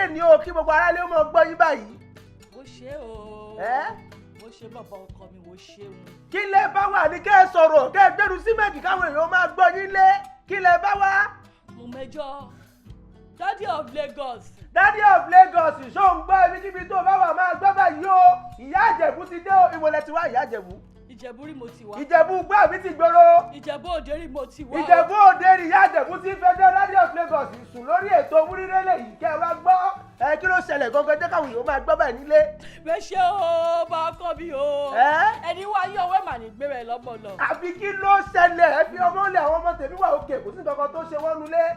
lè ní o, kí gbogbo aráalé ó mọ gbọ́ yín báyìí. Mo ṣe o. Ẹ́? Mo ṣe, bàbá ọkọ mi, mo ṣeun. Kí lẹ bá wà ní kẹ́ ẹ sọ̀rọ̀, kẹ́ ẹ gbẹ́rù sí mic káwọn èèyàn máa gbọ́ yín lé. Kí lẹ bá wá? Mo mẹjọ Daddy of Lagos. Daddy of Lagos, ṣó ń gbọ́? Ibikíbi tó bá wà, máa gbọ́ báyìí o. Ìyá Ìjẹ̀bú ti dé o. Ìwọlẹ̀ ti wá, Ìyá Ìjẹ̀bú? Ìjẹ̀bú rí mo ti wá. Ìjẹ̀bú gbọ́ àbí ti gbòòrò? Ìjẹ̀bú Òde rí mo ti wá. Ìjẹ̀bú Òde rí Ìyá Ìjẹ̀bú ti fẹjọ́ Daddy of Lagos sùn lórí ètò Múrírẹ́lẹ̀ yìí. Kẹ́ ẹ wá gbọ́ ẹ, kí ló ṣẹlẹ̀ gangan? Jẹ́ káwọn èèyàn máa gbọ́ báyìí nílé. Bẹ́ẹ̀ ṣe o, bá ọkọ mi o. Ẹ́? Ẹni wá yí ọwọ́ mà ní gbé rẹ̀ lọ́mọ lọ. Àbí kí ló ṣẹlẹ̀? Ẹ fi ọmọ lẹ̀, àwọn ọmọ tèmi wà òkè, kò sí nǹkan kan tó ṣe wọ́n nulẹ̀.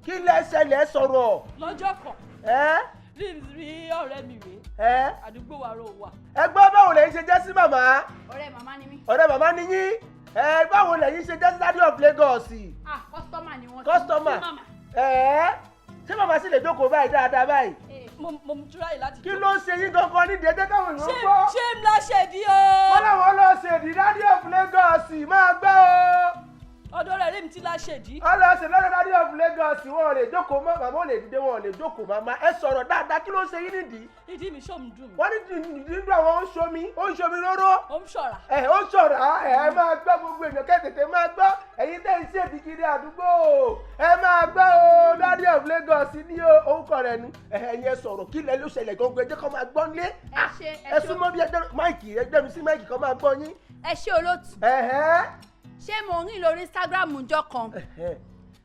Kí lẹ ṣẹlẹ̀? Sọ̀rọ̀. Lọ́jọ́ kan, ẹ rí rí ọ̀rẹ́ mi rèé. Ẹ? Àdúgbò wa ro wà. Ẹ gbọ́, báwo lẹ̀yin ṣe jẹ́ sí màmá? Ọ̀rẹ́ màmá ni mí. Ọ̀rẹ́ màmá ni yín. Ẹ báwo lẹ̀yin ṣe jẹ́ sí Daddy of Lagos? Ah, customer ni wọ́n. Customer. Fún màmá. Ẹ ṣé màmá sì lè jókòó báyìí dáadáa báyìí? Mo try láti. Kí ló ṣe yín gangan nídìí? Ẹ jẹ́ káwọn èèyàn Ṣé gbọ́. Ṣé ń la ṣèdí o. Wọ́n láwọn lọ ṣèdí. Daddy of Lagos, máa gbọ́ o. Ọ̀dọ̀ rẹ̀ rí mi ti la ṣèdí. Wọ́n lọ ṣe lọ́dọ̀ Daddy of Lagos, wọn ò lè jókòó mọ́, màmá ò lè dìde, wọn ò lè jókòó. Màmá, ẹ sọ̀rọ̀ dáadáa, kí ló ṣe yín nídìí? Ìdí mi ṣó ń dùn mí. Wọ́n ní dídùn àwọn, ó ń ṣomi, ó ń ṣomi róró. Ó ń ṣọ̀ra. Ẹ ó ṣọ̀rá. Ẹ máa gbọ́, gbogbo èèyàn, kẹ́ tètè máa gbọ́. Ẹ̀yin tẹ́ ń ṣèdí kiri àdúgbò, ẹ máa gbọ́ o. Daddy of Lagos ní o, orúkọ rẹ̀ nu. Ẹ̀yin ẹ sọ̀rọ̀, kí lẹ ló ṣẹlẹ̀ gangan? Ẹ jẹ́ kó máa gbọ́ nílé. Ẹ ṣe, ẹ súnmọ́ bí ẹgbẹ́ mic, ẹgbẹ́ mi sí mic kó máa gbọ́ yín. Ẹ ṣe, olóòtú. Ṣé mo rìn lórí Instagram njọ́ kan,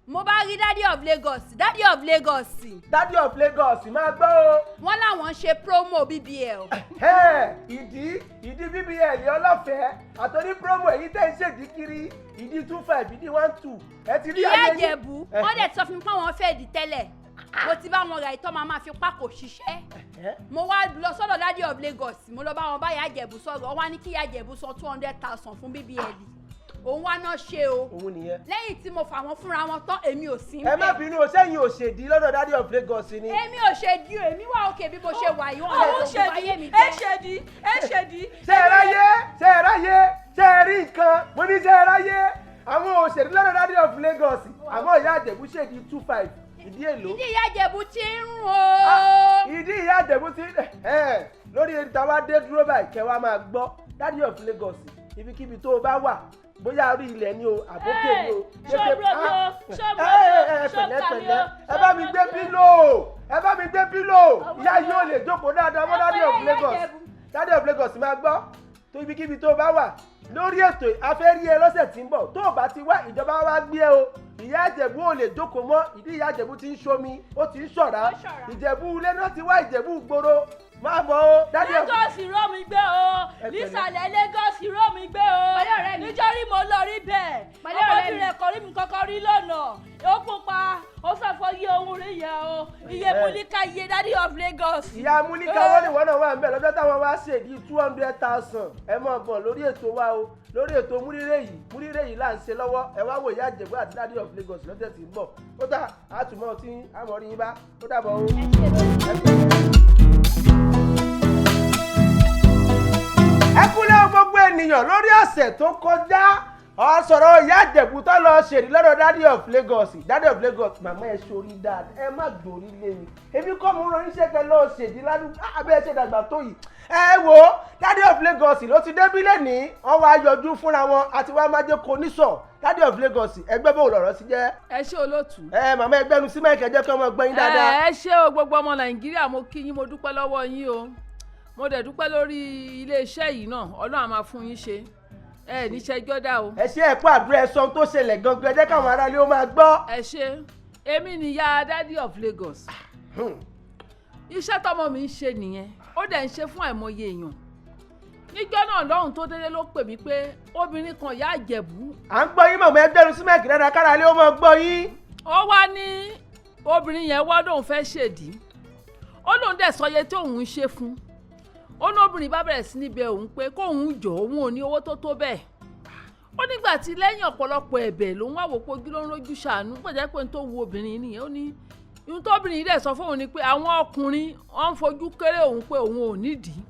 mo bá rí Daddy of Lagos, Daddy of Lagos. Daddy of Lagos, máa gbọ́ o. Wọ́n láwọn ń ṣe promo BBL. Ìdí BBL ọlọ́fẹ̀ẹ́ àtọ́ní promo. Èyí tẹ́ ń ṣèdí kiri, ìdí 25, ìdí 12, ẹ ti rí Ìyá ayé yín. Ìjẹ̀bú, wọ́n dẹ̀ sọ fún mi pé àwọn fẹ́ẹ́ di tẹ́lẹ̀, mo ti bá wọn ra ìtọ́, máa fi pákó ṣiṣẹ́. Mo wá lọ sọ́dọ̀ Daddy of Lagos, mo lọ bá wọn bá Ìyá Ìjẹ̀bú sọ̀rọ̀. Wọ́n wá ní kí Ìyá Ìjẹ̀bú san 200,000 fún BBL. Òun wá náà ṣe o. Òun nìyẹn. Lẹ́yìn tí mo fà wọ́n fúnra wọn tán, èmi ò sí Ẹ má ńbẹ̀. bínú o, sẹ́yìn ò ṣèdí lọ́dọ̀ Daddy of Lagos ni? Èmi ò ṣe di o, èmi wà òkè bí mo ṣe wà yìí. Wọn Òun lè tó ayé mi ṣèdí, ẹ jẹ́. ṣèdí, ẹ ṣèdí. Ṣé ẹ ráyé? Ṣé ẹ ráyé? Ṣé ẹ rí nǹkan mo ní? Ṣé ẹ ráyé? Àwọn òṣèré lọ́dọ̀ Daddy of Lagos, àmọ́ Ìyá Ìjẹ̀bú ṣèdí 25, ìdí èlò? Ìdí Ìyá Ìjẹ̀bú ti ń rún o. Ìdí Ìyá Ìjẹ̀bú ti lórí ìta wá dé dúró báyìí. Kẹ́ wa máa gbọ́, Daddy of Lagos, ibikíbi tó o bá wà, bóyá orí ilẹ̀ ni o, àbókè ni o. Ṣó bro mi o, ṣó bro mi o, ṣó Pẹ̀lẹ́ kà mí pẹ̀lẹ́ o, ẹ bá mi gbé pillow, ẹ bá mi gbé pillow. Ìyá yóò lè jókòó dáadáa mọ́. Daddy of Lagos, Daddy of Lagos, máa gbọ́ tó, ibikíbi tó o bá wà lórí ètò, afẹ́ rí ẹ lọ́sẹ̀ tí ń bọ̀. Tó o bá ti wá, ìjọba wa gbé ẹ o. Ìyá Ìjẹ̀bú ò lè jókòó mọ́, ìdí Ìyá Ìjẹ̀bú ti ń ṣomi, ó ti ń ṣọ̀rá. Ó ṣọ̀rá. Ìjẹ̀bú ilé náà ti wá, Ìjẹ̀bú gbòòrò, máa bọ̀ o, Daddy of Lagos ró mi gbé o. Ẹ pẹ̀lẹ́. Nísàlẹ̀ Lagos ró mi gbé o. Pẹ̀lú ọ̀rẹ́ mi. Nítorí mo lọ rí bẹ́ẹ̀. Pẹ̀lú ọ̀rẹ́ Ọmọdé mi. rẹ̀ kọ́ rí mi kọ́kọ́ rí lọ́nà, ó pupa, ó fẹ́fọ́ yé ohun rí yẹn o, iye Múlíkà, iye Daddy of Lagos. Ìyá Múlíkà, wọ́n ní wọ́n náà wà ń bẹ̀ lọ́jọ́ táwọn wá ṣèdí 200,000. Ẹ máa bọ̀ lórí ètò wa o, lórí ètò Múrírè yìí. Múrírè yìí là ń ṣe lọ́wọ́. Ẹ wá wò Ìyá Ìjẹ̀bú àti Daddy of Lagos lọ́tẹ̀ tí ń bọ̀. Ó tà àtúmọ̀ tí àmọ́ rí yín bá. Ó dàbọ̀ o. Ẹ ṣe lórí. Ẹ kúlẹ̀ gbogbo ènìyàn. Lórí ọ̀sẹ̀ tó kọjá, ọ sọ̀rọ̀ Ìyá Ìjẹ̀bú tó lọ ṣèlú lọ́dọ̀ Daddy of Lagos. Daddy of Lagos, màmá, ẹ ṣorí dáadáa, ẹ má gbòrí lé mi. Èmi kọ́ mo rán iṣẹ́ kẹ lọ ṣèdí ládùúgbò abẹ́ ẹ ṣe dàgbà tó yìí. Ẹ wo, Daddy of Lagos ló ti débí lẹ́nìí, wọ́n wá yọjú fúnra wọn àti wá máa jẹ́ kó nísọ̀. Daddy of Lagos, ẹgbẹ́ bò lọ̀rọ̀ sí jẹ́. Ẹ ṣé, olóòtú. Ẹ màmá, ẹgbẹ́nu sí mic, ẹ jẹ́ kí ọmọ gbẹ́yìn dáadáa. Ẹ ṣé o, gbogbo ọmọ Nàìjíríà, mo kí yín, mo dúpẹ́ lọ́wọ́ yín o. Mo dẹ̀ dúpẹ́ lórí iléeṣẹ́ yìí náà. Ọlọ́run á máa fún yín ṣe, ẹ níṣẹ́ jọ́dá o. Ẹ ṣe, ẹ̀kọ́ àdúrà. Ẹ sọ ohun tó ṣẹlẹ̀ gangan, ẹ jẹ́ káwọn aráalé ó máa gbọ́. Ẹ ṣé. Èmi nìyá Daddy of Lagos. Iṣẹ́ tọmọ mi ń ṣe nìyẹn, ó dẹ̀ ń ṣe fún àìmọye èèyàn. Níjọ́ náà lọ́hùn tó délé ló pè mí pé obìnrin kan, Ìyá Ìjẹ̀bú. À ń gbọ́ yín, màmá, ẹgbẹ́nu sí mic dáadáa káráalé ó máa gbọ́ yín. Ó wá ní obìnrin yẹn wá lóun fẹ́ ṣèdí, ó lóun dẹ̀ sọ iye tí òun ń ṣe fún. Ó ní obìnrin bá bẹ̀rẹ̀ sí ní bẹ òun pé kóun jọ, òun ò ní owó tó tó bẹ́ẹ̀. Ó nígbà tí lẹ́yìn ọ̀pọ̀lọpọ̀ ẹ̀bẹ̀ lòun wá wò pé ojú ló ń rójú ṣàánú, pẹ̀jẹ́ pé n tó wu obìnrin nìyẹn. Ó ní ohun tó obìnrin yìí dẹ̀ sọ fóun ni pé àwọn ọkùnrin wọ́n ń fojú kéré òun, pé òun ò nídìí.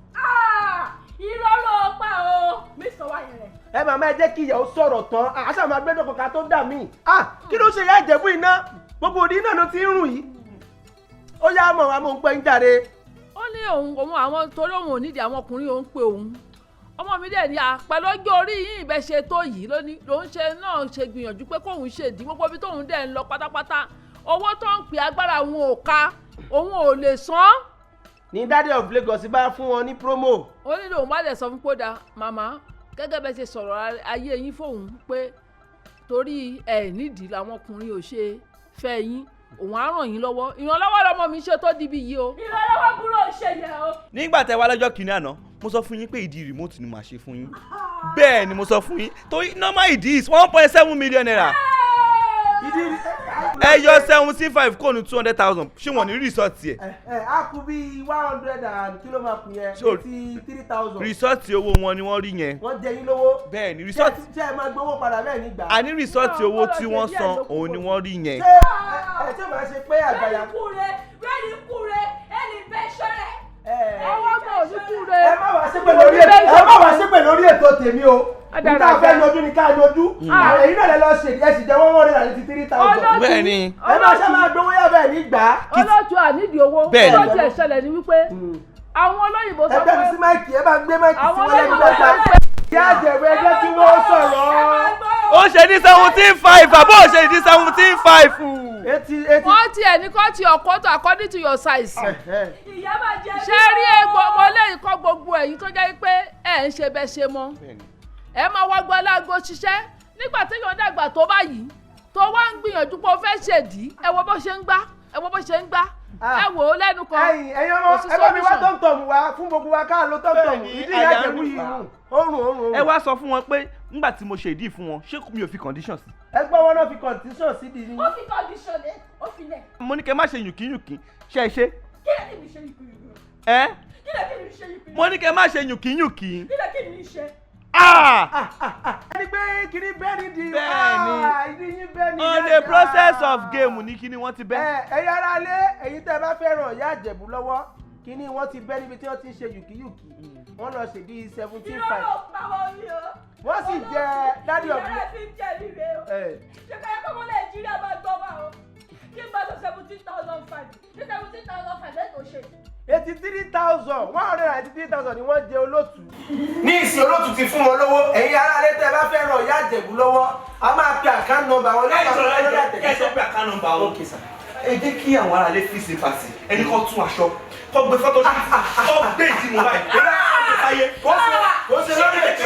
Irọ́ ló pa o, mi sọ wáyé rẹ̀. Ẹ màmá, ẹ jẹ́ kí ìyàwó sọ̀rọ̀ tán, àṣà máa gbẹ́dọ̀ kọ̀ọ̀kan tó dà mí. Ah, kí ló ṣe Ìyá Ìjẹ̀bú iná? Gbogbo òdì náà ló ti ń rùn yìí. Ó yá mọ̀ wá mò ń pẹ́ ń jàre. Ó ní òun òun àwọn torí òun ò nídìí àwọn ọkùnrin, òun pé òun ọmọ mi dẹ̀ ní àpẹẹrẹ ọjọ́ orí yìí ìbẹ̀ ṣe tó yìí lónìí lòun ṣe náà ṣe gbìyànjú pé kóun ṣèdí gbogbo ibi tóun dẹ̀ ń lọ pátápátá, owó tó ń pè agbára òun ò ká, òun ò lè san án. Ní Daddy of Lagos bá fún wọn ní promo. Ó ní lòun bá dẹ̀ sọ fún kódà màmá gẹ́gẹ́ bẹ́ẹ̀ ṣe sọ̀rọ̀ ayé yín fóun pé torí ẹ̀ nídìí làwọn ọkùnrin ò ṣe fẹ́ yín, òun á ràn yín lọ́wọ́. Ìrànlọ́wọ́ lọmọ mi ṣe tó dibi yìí o. Ìrànlọ́wọ́ kúrò ṣe yẹ o. Nígbà tẹ wá lọ́jọ́ kìíní àná, mo sọ fún yín pé ìdí remote ni màá ṣe fún yín. Bẹ́ẹ̀ ni mo sọ fún yín, torí normal ìdí is 1.7 million naira. Ìdí Ẹ yọ 75 kó nu 200,000, ṣé wọ́n ní result ẹ̀? Ẹ ẹ á kú bíi 100 and kí ló máa kù yẹn? 83,000. Result owó wọn ni wọ́n rí yẹn. Wọ́n jẹ yín lówó. Bẹ́ẹ̀ ni result. Ṣé ẹ máa gbowó padà bẹ́ẹ̀ nígbà? Àní result owó tí wọ́n san òun ni wọ́n rí yẹn. Ṣé ẹ ṣé màá ṣe pé àgbàyà. Rẹ́ẹ̀ni kúre, rẹ́ẹ̀ni kúre, ẹni bẹ́ ṣọ́rẹ́. Ẹ Ọwọ́ kan ò ní kúre. Ẹ má wàá ṣépè lórí ètò, ẹ má wàá ṣépè lórí ètò tèmi o. Níta fẹ́ yanjú ni ká yanjú. Èyí náà lẹ lọ ṣe, ẹ sì jẹ́ 183,000. Bẹ́ẹ̀ ni. Ẹ má ṣe máa gbowó yá bẹ́ẹ̀ nígbà. Olóòtú, ànídìí owó. Bẹ́ẹ̀ ni. Olóòtú, ẹ̀ ṣẹlẹ̀ ni wípé àwọn olóyìnbó sọ Ẹ pé gbẹ́nu sí mic, ẹ bá gbé mic sí àwọn wọn lẹ́nu olóyìnbó sọ dáadáa. pé Ìyá Àjẹ̀bú, ẹ jẹ́ kí wọ́n sọ̀rọ̀. Ó ṣe ní 17,500, àbó ṣe ní 17,500. Eighty eighty. Wọ́n tiẹ̀ ní kọ́ ti ọ̀kọ́tọ̀ according to your size. Ìyá máa jẹ Ṣé rí egbò ọmọ lẹ́yìn kọ́ gbogbo ẹ̀yìn tó jẹ́ pé ẹ̀ ń ṣe bẹ́ẹ̀ ṣe mọ́, ẹ máa wá gbọ́ aláàgọ́ ṣiṣẹ́ nígbà téèyàn dàgbà tó báyìí tó wá ń gbìyànjú pé ó fẹ́ ṣèdí. Ẹ wo bó ṣe ń gbá, ẹ wo bó ṣe ń gbá, ẹ wò ó lẹ́nu kan. Ẹ̀yin ẹ̀yin ọmọ, Kò sí ẹ bá mi wá solution. tọ̀mtọ̀mù wá fún gbogbo wa ká lo tọ̀mtọ̀mù. Bẹ́ẹ̀ni, Ìdí Ìyá àyà ń Àjẹ̀bú yìí rùn. rùn. Ó rùn, ó rùn, ó Ẹ rùn. wá sọ fún wọn pé nígbà tí mo ṣe ìdí fún wọn, ṣé mi ò fi condition sí? Ẹ gbọ́, wọn náà fi condition sí di ní. Ó fi condition lé, ó fi lẹ̀. Mo ní kẹ́ má ṣe yùnkíyùnkí, ṣe é ṣe? Kí lè kí mi ṣe yùkuyùkù? Ẹ Kí lè kí mi ṣe yùkuyùkù? Mo ní kẹ́ má ṣe yùnkíyùnkí. Kí lè kí mi ṣe? Ah! Ẹni pé kiri bẹ́ẹ̀ ni di. Bẹ́ẹ̀ni. Ah, ìdí yín bẹ́ẹ̀ ni. On Ìyá the Àjẹ̀bú. process of game ní kíni wọ́n ti bẹ́. Ẹ ẹ̀yin ará lé, ẹ̀yin tẹ́ ẹ bá fẹ́ràn Ìyá Àjẹ̀bú lọ́wọ́, kíní wọ́n ti bẹ́ níbi tí wọ́n ti ń ṣe yùkíyùkí. Wọ́n lọ ṣe bíi 17,500. Irọ́ ló pa wọ́n mi o. Wọ́n sì jẹ Daddy of Ìyá rẹ̀ fi ń jẹ mi rè o. Ẹ Ṣé ká yẹ kọ́mọ Nàìjíríà máa gbọ́ wa o? Kí n bá sọ 17,500, ṣé 17,500 lẹ́tọ̀ọ́ ṣe? 83,000, 183,000 ni wọ́n jẹ olóòtú. Ní ìsìn, olóòtú ti fún wọn lówó. Ẹ̀yin ará lé, tẹ́ ẹ bá fẹ́ràn Ìyá Àjẹ̀bú lọ́wọ́, a máa pe account number wọn Ẹ lọ́wọ́ sọ̀rọ̀ lórí ẹ àtẹ̀jíṣẹ́. sọ pé account number wọn. Okay, sir. Ẹ jẹ́ kí àwọn aráalé fi ṣe fàṣì ẹni kọ́ tún aṣọ kọ́ gbé fọ́tò kọ́ gbé ìdí mu báyìí. Kó ṣe lórí ètò.